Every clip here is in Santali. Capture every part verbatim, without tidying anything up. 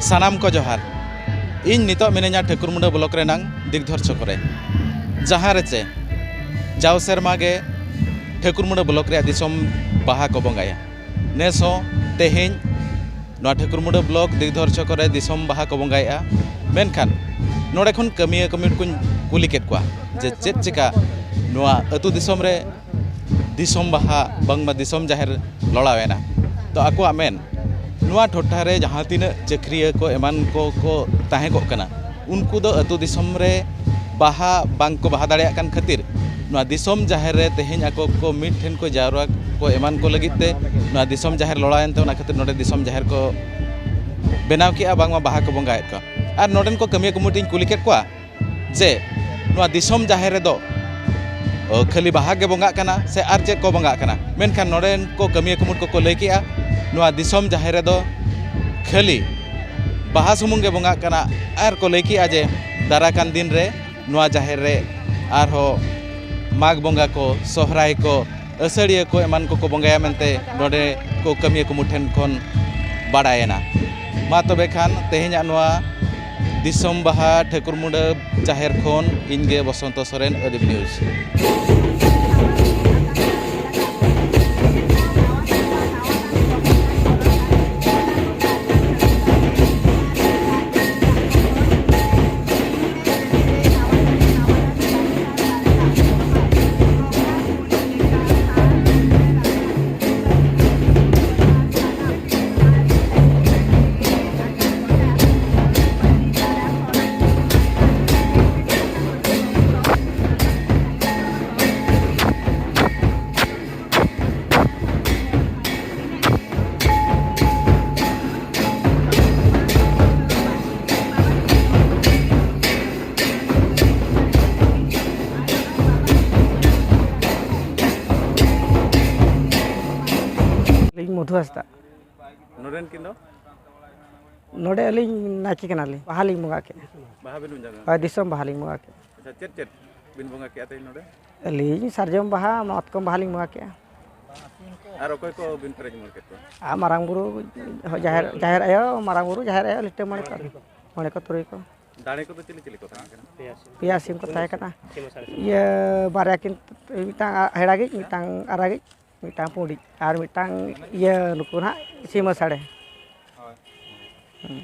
ᱥᱟᱱᱟᱢ ᱠᱚ ᱡᱚᱦᱟᱨ᱾ ᱤᱧ ᱱᱤᱛᱚᱜ ᱢᱤᱱᱟᱹᱧᱟ ᱴᱷᱟᱹᱠᱩᱨᱢᱩᱸᱰᱟᱹ ᱵᱞᱚᱠ ᱨᱮᱱᱟᱝ ᱫᱤᱜᱽᱫᱷᱚᱨ ᱪᱷᱚᱠ ᱨᱮ, ᱡᱟᱦᱟᱸ ᱨᱮ ᱪᱮ ᱡᱟᱣ ᱥᱮᱨᱢᱟ ᱜᱮ ᱴᱷᱟᱹᱠᱩᱨᱢᱩᱸᱰᱟᱹ ᱵᱞᱚᱠ ᱨᱮᱭᱟᱜ ᱫᱤᱥᱚᱢ ᱵᱟᱦᱟ ᱠᱚ ᱵᱚᱸᱜᱟᱭᱟ᱾ ᱱᱮᱥ ᱦᱚᱸ ᱛᱮᱦᱮᱧ ᱱᱚᱣᱟ ᱴᱷᱟᱹᱠᱩᱨᱢᱩᱸᱰᱟᱹ ᱵᱞᱚᱠ ᱫᱤᱜᱽᱫᱷᱚᱨ ᱪᱷᱚᱠ ᱨᱮ ᱫᱤᱥᱚᱢ ᱵᱟᱦᱟ ᱠᱚ ᱵᱚᱸᱜᱟᱭᱮᱫᱼᱟ᱾ ᱢᱮᱱᱠᱷᱟᱱ ᱱᱚᱰᱮ ᱠᱷᱚᱱ ᱠᱟᱹᱢᱤᱭᱟᱹ ᱠᱚᱢᱤᱴ ᱠᱚᱧ ᱠᱩᱞᱤ ᱠᱮᱫ ᱠᱚᱣᱟ ᱡᱮ ᱪᱮᱫ ᱪᱮᱠᱟ ᱱᱚᱣᱟ ᱟᱹᱛᱩ ᱫᱤᱥᱚᱢ ᱨᱮ ᱫᱤᱥᱚᱢ ᱵᱟᱦᱟ ᱵᱟᱝᱢᱟ ᱫᱤᱥᱚᱢ ᱡᱟᱦᱮᱨ ᱞᱚᱲᱟᱣᱮᱱᱟ᱾ ᱛᱚ ᱟᱠᱚᱣᱟᱜ ᱢᱮᱱ, ᱱᱚᱣᱟ ᱴᱚᱴᱷᱟ ᱨᱮ ᱡᱟᱦᱟᱸ ᱛᱤᱱᱟᱹᱜ ᱪᱟᱹᱠᱷᱨᱤᱭᱟᱹ ᱠᱚ ᱮᱢᱟᱱ ᱠᱚ ᱠᱚ ᱛᱟᱦᱮᱸ ᱠᱚᱜ ᱠᱟᱱᱟ, ᱩᱱᱠᱩ ᱫᱚ ᱟᱹᱛᱩ ᱫᱤᱥᱚᱢ ᱨᱮ ᱵᱟᱦᱟ ᱵᱟᱝ ᱠᱚ ᱵᱟᱦᱟ ᱫᱟᱲᱮᱭᱟᱜ ᱠᱟᱱ ᱠᱷᱟᱹᱛᱤᱨ ᱱᱚᱣᱟ ᱫᱤᱥᱚᱢ ᱡᱟᱦᱮᱨ ᱨᱮ ᱛᱮᱦᱮᱧ ᱟᱠᱚ ᱠᱚ ᱢᱤᱫ ᱴᱷᱮᱱ ᱠᱚ ᱡᱟᱣᱨᱟ ᱠᱚ ᱮᱢᱟᱱ ᱠᱚ ᱞᱟᱹᱜᱤᱫ ᱛᱮ ᱱᱚᱣᱟ ᱫᱤᱥᱚᱢ ᱡᱟᱦᱮᱨ ᱞᱚᱲᱟᱣᱮᱱ ᱛᱮ ᱚᱱᱟ ᱠᱷᱟᱹᱛᱤᱨ ᱱᱚᱰᱮ ᱫᱤᱥᱚᱢ ᱡᱟᱦᱮᱨ ᱠᱚ ᱵᱮᱱᱟᱣ ᱠᱮᱜᱼᱟ, ᱵᱟᱝᱢᱟ ᱵᱟᱦᱟ ᱠᱚ ᱵᱚᱸᱜᱟᱭᱮᱫ ᱠᱚᱣᱟ᱾ ᱟᱨ ᱱᱚᱰᱮᱱ ᱠᱚ ᱠᱟᱹᱢᱤᱭᱟᱹ ᱠᱚᱢᱤᱴᱤᱧ ᱠᱩᱞᱤ ᱠᱮᱫ ᱠᱚᱣᱟ, ᱡᱮ ᱱᱚᱣᱟ ᱫᱤᱥᱚᱢ ᱡᱟᱦᱮᱨ ᱨᱮᱫᱚ, ᱚ, ᱠᱷᱟᱹᱞᱤ ᱵᱟᱦᱟ ᱜᱮ ᱵᱚᱸᱜᱟᱜ ᱠᱟᱱᱟ ᱥᱮ ᱟᱨ ᱪᱮᱫ ᱠᱚ ᱵᱚᱸᱜᱟᱜ ᱠᱟᱱᱟ? ᱢᱮᱱᱠᱷᱟᱱ ᱱᱚᱰᱮᱱ ᱠᱚ ᱠᱟᱹᱢᱤᱭᱟᱹ ᱠᱩᱢᱩᱴ ᱠᱚᱠᱚ ᱞᱟᱹᱭ ᱠᱮᱜᱼᱟ, ᱱᱚᱣᱟ ᱫᱤᱥᱚᱢ ᱡᱟᱦᱮᱨ ᱨᱮᱫᱚ ᱠᱷᱟᱹᱞᱤ ᱵᱟᱦᱟ ᱥᱩᱢᱩᱝ ᱜᱮ ᱵᱚᱸᱜᱟᱜ ᱠᱟᱱᱟ᱾ ᱟᱨ ᱠᱚ ᱞᱟᱹᱭ ᱠᱮᱜᱼᱟ ᱡᱮ ᱫᱟᱨᱟᱭ ᱠᱟᱱ ᱫᱤᱱ ᱨᱮ ᱱᱚᱣᱟ ᱡᱟᱦᱮᱨ ᱨᱮ ᱟᱨᱦᱚᱸ ᱢᱟᱜᱽ ᱵᱚᱸᱜᱟ ᱠᱚ, ᱥᱚᱦᱨᱟᱭ ᱠᱚ, ᱟᱹᱥᱟᱹᱲᱤᱭᱟᱹ ᱠᱚ ᱮᱢᱟᱱ ᱠᱚᱠᱚ ᱵᱚᱸᱜᱟᱭᱟ ᱢᱮᱱᱛᱮ ᱱᱚᱰᱮ ᱠᱚ ᱠᱟᱹᱢᱤᱭᱟᱹ ᱠᱚ ᱢᱩᱴᱷᱟᱹᱱ ᱠᱷᱚᱱ ᱵᱟᱲᱟᱭᱮᱱᱟ᱾ ᱢᱟ ᱛᱚᱵᱮ ᱠᱷᱟᱱ ᱛᱮᱦᱮᱧᱟᱜ ᱱᱚᱣᱟ ᱫᱤᱥᱚᱢ ᱵᱟᱦᱟ ᱴᱷᱟᱹᱠᱩᱨ ᱢᱩᱸᱰᱟᱹ ᱡᱟᱦᱮᱨ ᱠᱷᱚᱱ ᱤᱧ ᱜᱮ ᱵᱚᱥᱚᱱᱛᱚ ᱥᱚᱨᱮᱱ, ᱟᱹᱫᱤᱢ ᱱᱤᱭᱩᱡᱽ᱾ ᱟᱹᱞᱤᱧ ᱢᱚᱫᱷᱩ ᱦᱟᱸᱥᱫᱟ᱾ ᱱᱚᱰᱮᱱ ᱠᱤᱱ ᱫᱚ? ᱱᱚᱰᱮ ᱟᱹᱞᱤᱧ ᱱᱟᱭᱠᱮ ᱠᱟᱱᱟᱞᱤᱧ, ᱵᱟᱦᱟ ᱞᱤᱧ ᱵᱚᱸᱜᱟ ᱠᱮᱫᱼᱟ᱾ ᱵᱟᱦᱟ ᱵᱤᱱ ᱵᱚᱸᱜᱟ ᱠᱮᱫᱼᱟ? ᱦᱳᱭ, ᱫᱤᱥᱚᱢ ᱵᱟᱦᱟ ᱞᱤᱧ ᱵᱚᱸᱜᱟ ᱠᱮᱫᱼᱟ᱾ ᱟᱪᱪᱷᱟ, ᱪᱮᱫ ᱪᱮᱫ ᱵᱤᱱ ᱵᱚᱸᱜᱟ ᱠᱮᱫᱼᱟ ᱛᱮᱦᱮᱧ ᱱᱚᱰᱮ? ᱟᱹᱞᱤᱧ ᱥᱟᱨᱡᱚᱢ ᱵᱟᱦᱟ, ᱢᱟᱛᱠᱚᱢ ᱵᱟᱦᱟ ᱞᱤᱧ ᱵᱚᱸᱜᱟ ᱠᱮᱫᱼᱟ᱾ ᱟᱨ ᱚᱠᱚᱭ ᱠᱚ ᱵᱤᱱ ᱯᱮᱨᱮᱡ ᱢᱩᱬ ᱠᱮᱫ ᱠᱚᱣᱟ? ᱟᱨ ᱢᱟᱨᱟᱝ ᱵᱩᱨᱩ, ᱡᱟᱦᱮᱨ, ᱡᱟᱦᱮᱨ ᱟᱭᱳ, ᱢᱟᱨᱟᱝ ᱵᱩᱨᱩ, ᱡᱟᱦᱮᱨ ᱟᱭᱳ, ᱞᱤᱴᱟᱹ ᱢᱚᱬᱮ ᱠᱚ, ᱢᱚᱬᱮ ᱠᱚ, ᱛᱩᱨᱩᱭ ᱠᱚ᱾ ᱫᱟᱲᱮ ᱠᱚᱫᱚ ᱪᱤᱞᱤ ᱪᱤᱞᱤ ᱠᱚ ᱛᱟᱦᱮᱸ ᱠᱟᱱᱟ? ᱯᱮᱭᱟ ᱥᱤᱢ ᱠᱚ ᱛᱟᱦᱮᱸ ᱠᱟᱱᱟ᱾ ᱤᱭᱟᱹ ᱵᱟᱨᱭᱟ ᱠᱤᱱ, ᱢᱤᱫᱴᱟᱝ ᱦᱮᱲᱟᱜᱤᱡ, ᱢᱤᱫᱴᱟᱝ ᱟᱨᱟᱜᱤᱡ, ᱢᱤᱫᱴᱟᱝ ᱯᱩᱸᱰᱤᱡ, ᱟᱨ ᱢᱤᱫᱴᱟᱝ ᱤᱭᱟᱹ ᱱᱩᱠᱩ ᱱᱟᱦᱟᱜ ᱥᱤᱢᱟᱹ ᱥᱟᱲᱮ᱾ ᱦᱳᱭ᱾ ᱦᱩᱸ᱾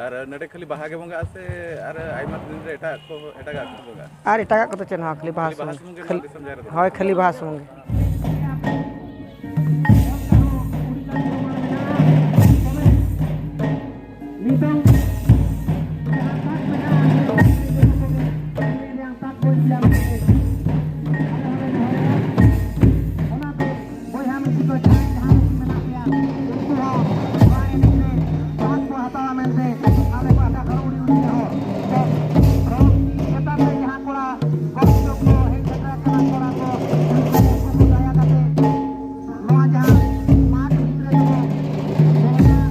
ᱟᱨ ᱱᱚᱰᱮ ᱠᱷᱟᱹᱞᱤ ᱵᱟᱦᱟ ᱜᱮ ᱵᱚᱸᱜᱟᱜᱼᱟ ᱥᱮ ᱟᱨ ᱟᱭᱢᱟ ᱫᱤᱱ ᱨᱮ ᱮᱴᱟᱜ ᱠᱚ, ᱮᱴᱟᱜᱟᱜ ᱠᱚ ᱵᱚᱸᱜᱟᱜᱼᱟ? ᱟᱨ ᱮᱴᱟᱜᱟᱜ ᱠᱚᱫᱚ ᱪᱮᱫ ᱦᱚᱸ, ᱠᱷᱟᱹᱞᱤ ᱵᱟᱦᱟ ᱠᱷᱟᱹᱞᱤ ᱵᱟᱦᱟ ᱥᱩᱢᱩᱝ᱾ ᱥᱩᱢᱩᱝ ᱜᱮ ᱱᱚᱣᱟ ᱠᱷᱟᱹᱞ-, ᱫᱤᱥᱚᱢ ᱡᱟᱦᱮᱨ ᱨᱮᱫᱚ? ᱦᱳᱭ, ᱠᱷᱟᱹᱞᱤ ᱵᱟᱦᱟ ᱥᱩᱢᱩᱝ ᱜᱮ᱾ ᱱᱤᱛᱚᱝ ᱡᱟᱦᱟᱸ ᱛᱟᱠ ᱢᱮᱱᱟᱜᱼᱟ, ᱛᱟᱠ ᱵᱚᱱ ᱛᱮᱭᱟᱨ ᱠᱮᱫ᱾ ᱚᱱᱟᱛᱮ ᱵᱚᱭᱦᱟ ᱢᱤᱥᱤ ᱠᱚ ᱡᱟᱦᱟᱸᱭ ᱡᱟᱦᱟᱸ ᱨᱮᱜᱮ ᱢᱮᱱᱟᱜ ᱯᱮᱭᱟ, ᱩᱱᱠᱩ ᱦᱚᱸ ᱱᱚᱣᱟ ᱮᱱᱮᱡ ᱨᱮ ᱵᱷᱟᱜᱽ ᱠᱚ ᱦᱟᱛᱟᱣᱟ ᱢᱮᱱᱛᱮ ᱟᱞᱮ ᱯᱟᱦᱴᱟ ᱠᱷᱚᱱ ᱩᱰᱤ ᱩᱰᱤ ᱱᱮᱦᱚᱨ᱾ ᱛᱚ, ᱨᱚᱝ ᱛᱷᱤᱭᱮᱴᱟᱨ ᱨᱮ ᱡᱟᱦᱟᱸ ᱠᱚᱲᱟ ᱠᱚ ᱦᱤᱡᱩᱜ ᱠᱚ ᱦᱮᱡ ᱥᱮᱴᱮᱨ ᱟᱠᱟᱱᱟ, ᱠᱚᱲᱟ ᱠᱚ, ᱩᱱᱠᱩ ᱠᱚ ᱫᱟᱭᱟ ᱠᱟᱛᱮ ᱱᱚᱣᱟ ᱡᱟᱦᱟᱸ ᱢᱟᱴᱷ ᱵᱷᱤᱛᱨᱤ ᱨᱮᱵᱚ ᱵᱚᱞᱚᱱᱟ ᱟᱨ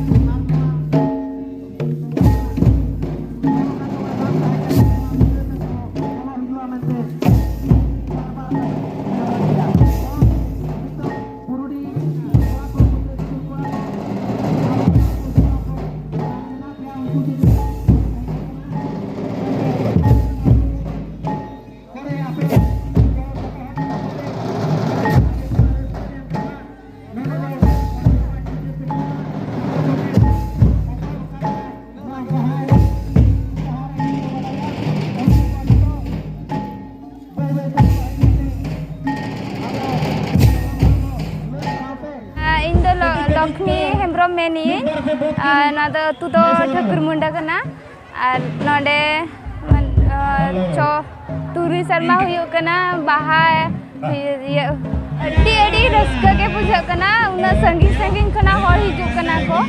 ᱱᱚᱣᱟ ᱤᱧ ᱫᱚ ᱞᱚ-, ᱞᱚᱠᱷᱢᱤ ᱦᱮᱢᱵᱨᱚᱢ ᱢᱮᱱᱤᱧ᱾ ᱟᱨ ᱱᱚᱣᱟ ᱫᱚ ᱟᱹᱛᱩ ᱫᱚ ᱴᱷᱟᱹᱠᱩᱨ ᱢᱩᱱᱰᱟ ᱠᱟᱱᱟ᱾ ᱟᱨ ᱱᱚᱰᱮ ᱢᱟᱱ-, ᱟᱨ ᱪᱚ-, ᱛᱩᱨᱩᱭ ᱥᱮᱨᱢᱟ ᱦᱩᱭᱩᱜ ᱠᱟᱱᱟ ᱵᱟᱦᱟ, ᱤᱭᱟᱹ, ᱟᱹᱰᱤ, ᱟᱹᱰᱤ ᱨᱟᱹᱥᱠᱟᱹ ᱜᱮ ᱵᱩᱡᱷᱟᱹᱜ ᱠᱟᱱᱟ᱾ ᱩᱱᱟᱹᱜ ᱥᱟᱺᱜᱤᱧ ᱥᱟᱺᱜᱤᱧ ᱠᱷᱚᱱᱟᱜ ᱦᱚᱲ ᱦᱤᱡᱩᱜ ᱠᱟᱱᱟ ᱠᱚ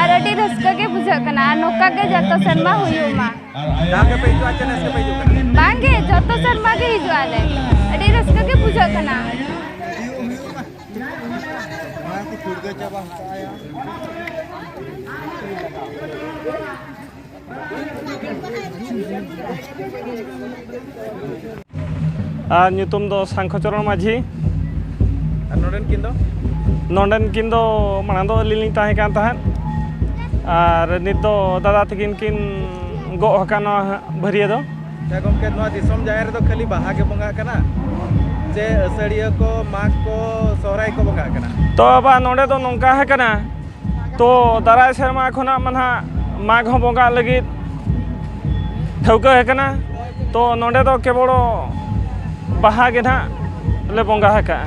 ᱟᱨ ᱟᱹᱰᱤ ᱨᱟᱹᱥᱠᱟᱹ ᱜᱮ ᱵᱩᱡᱷᱟᱹᱜ ᱠᱟᱱᱟ᱾ ᱟᱨ ᱱᱚᱝᱠᱟ ᱜᱮ ᱡᱚᱛᱚ ᱥᱮᱨᱢᱟ ᱦᱩᱭᱩᱜ ᱢᱟ᱾ ᱡᱟᱦᱟᱸ ᱜᱮᱯᱮ ᱦᱤᱡᱩᱜᱼᱟ, ᱪᱮᱫ ᱱᱮᱥ ᱜᱮᱯᱮ ᱦᱤᱡᱩᱜ ᱠᱟᱱᱟ? ᱵᱟᱝ ᱜᱮ, ᱡᱚᱛᱚ ᱥᱮᱨᱢᱟ ᱜᱮ ᱦᱤᱡᱩᱜ ᱟᱞᱮ᱾ ᱟᱹᱰᱤ ᱨᱟᱹᱥᱠᱟᱹ ᱜᱮ ᱵᱩᱡᱷᱟᱹᱜ ᱠᱟᱱᱟ᱾ ᱚᱱᱟ ᱠᱚ ᱯᱷᱩᱨᱜᱟᱹ ᱪᱟᱵᱟ ᱦᱟᱠᱟᱜᱼᱟ᱾ ᱟᱨ ᱧᱩᱛᱩᱢ ᱫᱚ ᱥᱟᱝᱠᱷᱚ ᱪᱚᱨᱚᱬ ᱢᱟᱹᱡᱷᱤ᱾ ᱟᱨ ᱱᱚᱰᱮᱱ ᱠᱤᱱ ᱫᱚ? ᱱᱚᱰᱮᱱ ᱠᱤᱱ ᱫᱚ ᱢᱟᱲᱟᱝ ᱫᱚ ᱟᱹᱞᱤᱧ ᱞᱤᱧ ᱛᱟᱦᱮᱸ ᱠᱟᱱ ᱛᱟᱦᱮᱸᱫ, ᱟᱨ ᱱᱤᱛ ᱫᱚ ᱫᱟᱫᱟ ᱛᱟᱹᱠᱤᱱ ᱠᱤᱱ ᱜᱚᱜ ᱟᱠᱟᱫ ᱱᱚᱣᱟ ᱵᱷᱟᱹᱨᱭᱟᱹ ᱫᱚ᱾ ᱟᱪᱪᱷᱟ ᱜᱚᱢᱠᱮ, ᱱᱚᱣᱟ ᱫᱤᱥᱚᱢ ᱡᱟᱦᱮᱨ ᱨᱮᱫᱚ ᱠᱷᱟᱹᱞᱤ ᱵᱟᱦᱟ ᱜᱮ ᱵᱚᱸᱜᱟᱜ ᱠᱟᱱᱟ, ᱥᱮ ᱟᱹᱥᱟᱹᱲᱤᱭᱟᱹ ᱠᱚ, ᱢᱟᱜᱽ ᱠᱚ, ᱥᱚᱦᱨᱟᱭ ᱠᱚ ᱵᱚᱸᱜᱟᱜ ᱠᱟᱱᱟ? ᱛᱚ ᱵᱟᱵᱟ, ᱱᱚᱰᱮ ᱫᱚ ᱱᱚᱝᱠᱟ ᱟᱠᱟᱱᱟ, ᱛᱚ ᱫᱟᱨᱟᱭ ᱥᱮᱨᱢᱟ ᱠᱷᱚᱱᱟᱜ ᱢᱟ ᱱᱟᱦᱟᱜ ᱢᱟᱜᱽ ᱦᱚᱸ ᱵᱚᱸᱜᱟᱜ ᱞᱟᱹᱜᱤᱫ ᱴᱷᱟᱹᱣᱠᱟᱹ ᱟᱠᱟᱱᱟ᱾ ᱛᱚ ᱱᱚᱰᱮ ᱫᱚ ᱠᱮᱵᱚᱞ ᱵᱟᱦᱟ ᱜᱮ ᱱᱟᱦᱟᱜ ᱞᱮ ᱵᱚᱸᱜᱟ ᱟᱠᱟᱜᱼᱟ᱾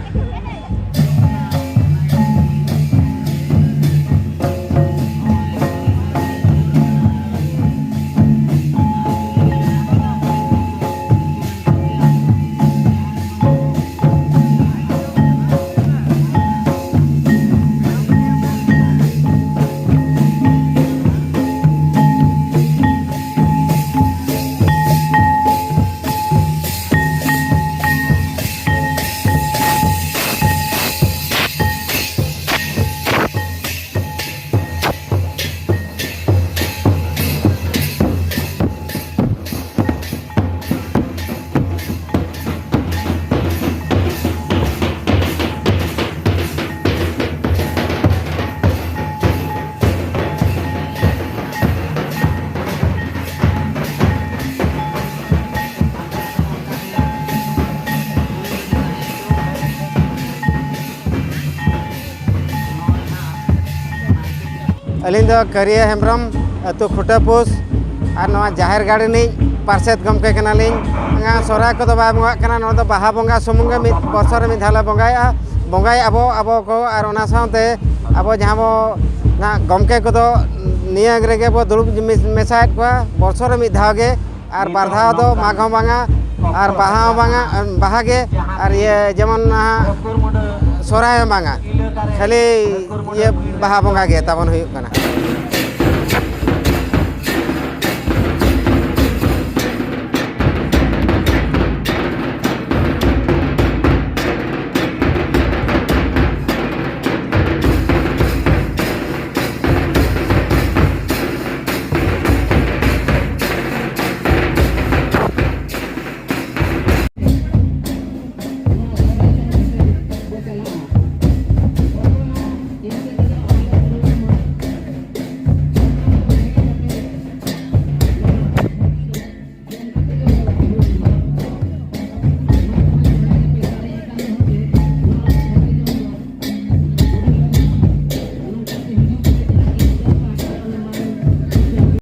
ᱟᱹᱞᱤᱧ ᱫᱚ ᱠᱟᱹᱨᱤᱭᱟᱹ ᱦᱮᱢᱵᱨᱚᱢ, ᱟᱹᱛᱩ ᱠᱷᱩᱴᱟᱹᱯᱩᱥ, ᱟᱨ ᱱᱚᱣᱟ ᱡᱟᱦᱮᱨ ᱜᱟᱲ ᱨᱤᱱᱤᱡ ᱯᱟᱨᱥᱮᱛ ᱜᱚᱢᱠᱮ ᱠᱟᱱᱟᱞᱤᱧ᱾ ᱱᱚᱣᱟ ᱥᱚᱦᱨᱟᱭ ᱠᱚᱫᱚ ᱵᱟᱭ ᱵᱚᱸᱜᱟᱜ ᱠᱟᱱᱟ, ᱱᱚᱣᱟ ᱫᱚ ᱵᱟᱦᱟ ᱵᱚᱸᱜᱟ ᱥᱩᱢᱩᱝ ᱜᱮ ᱢᱤᱫ ᱵᱚᱪᱷᱚᱨ ᱨᱮ ᱢᱤᱫ ᱫᱷᱟᱣ ᱞᱮ ᱵᱚᱸᱜᱟᱭᱮᱫᱼᱟ᱾ ᱵᱚᱸᱜᱟᱭᱮᱫ ᱟᱵᱚ, ᱟᱵᱚ ᱠᱚ, ᱟᱨ ᱚᱱᱟ ᱥᱟᱶᱛᱮ ᱟᱵᱚ ᱡᱟᱦᱟᱸ ᱵᱚ ᱱᱟᱜ ᱜᱚᱢᱠᱮ ᱠᱚᱫᱚ ᱱᱤᱭᱟᱹ ᱨᱮᱜᱮ ᱵᱚ ᱫᱩᱲᱩᱵ ᱢᱮᱥᱟᱭᱮᱫ ᱠᱚᱣᱟ ᱵᱚᱪᱷᱚᱨ ᱨᱮ ᱢᱤᱫ ᱫᱷᱟᱣ ᱜᱮ᱾ ᱟᱨ ᱵᱟᱨ ᱫᱷᱟᱣ ᱫᱚ ᱢᱟᱜᱽ ᱦᱚᱸ ᱵᱟᱝᱟ, ᱟᱨ ᱵᱟᱦᱟ ᱦᱚᱸ ᱵᱟᱝᱟ, ᱵᱟᱦᱟ ᱜᱮ᱾ ᱟᱨ ᱤᱭᱟᱹ ᱡᱮᱢᱚᱱ ᱱᱟᱦᱟᱜ ᱥᱚᱦᱨᱟᱭ ᱦᱚᱸ ᱵᱟᱝᱟ, ᱠᱷᱟᱹᱞᱤ ᱤᱭᱟᱹ ᱵᱟᱦᱟ ᱵᱚᱸᱜᱟ ᱜᱮ ᱛᱟᱵᱚᱱ ᱦᱩᱭᱩᱜ ᱠᱟᱱᱟ᱾